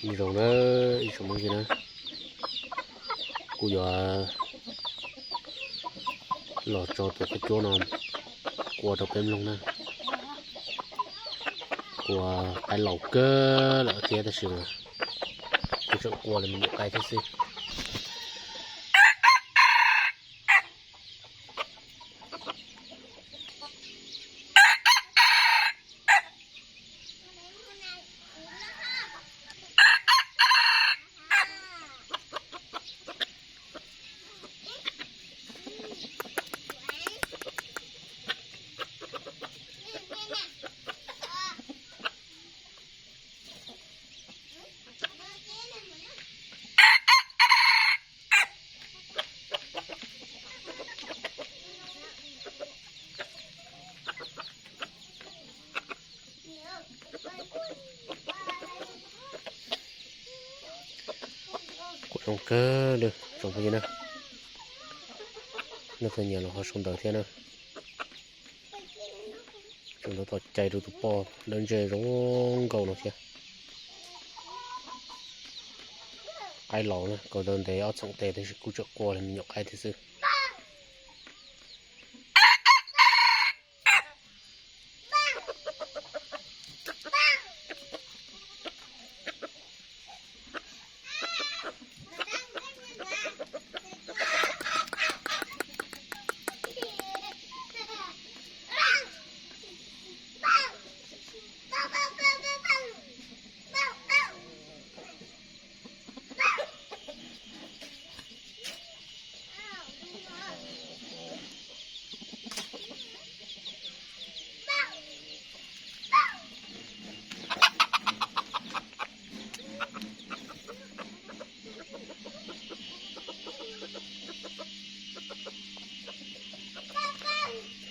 Nyob zoo na ib tsoom phooj ywg na, kuv yuav los tso tus qaib cuab no ua rau peb mloog na. Kuv qaib laus kawg lawm thiab tab sis mas kuv tseem ua li me nyuam qaib thiab xwb. Kuj zoo kawg li tsoom phooj ywg na, nej txhua nyiam los ho sau ntawv thiab na. Tseem ntau tom cai rau tus poj dawb ntseg zoo nkauj no thiab. Qaib laus na, kaus daw ntev ob txheem tes tab sis kuj tseem ua li me nyuam qaib thiab xwb.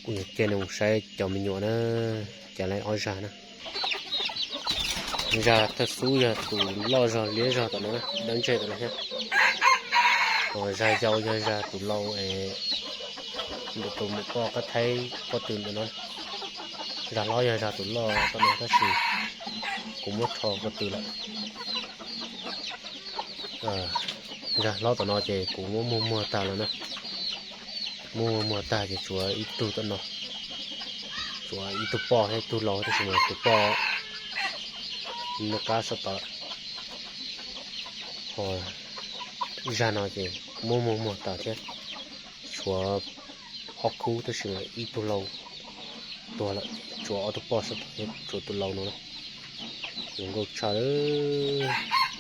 Kuv yuav coj nej mus saib cov me nyuam na, cov lawv ob zag na. Zag thawj xub yog tus loj zog liab zog tom no na, dawb ntseg tom no thiab. Ho zag yau yog zag tus lau es ntawm tus mus poj qab thaib pob tw ntawm no. Zag hlob yog zag tus loj tom no tab sis kuv muab rho pob tw lawm. Zag hlob tom no ces kuv muab muag muag tag lawm na. Muab muag muag tag ces tshuav ib tug tom no, tshuav ib tug poj thiab ib tug lau tab sis mas tus poj noj qab sab tod. Ho zag no ces muab muag muag tas thiab, tshuav ob khub tab sis mas ib tug lau tuag lawm, tshuav ob tug poj sab tod thiab tshuav tus lau no na. Zoo nkauj tshaj lawm.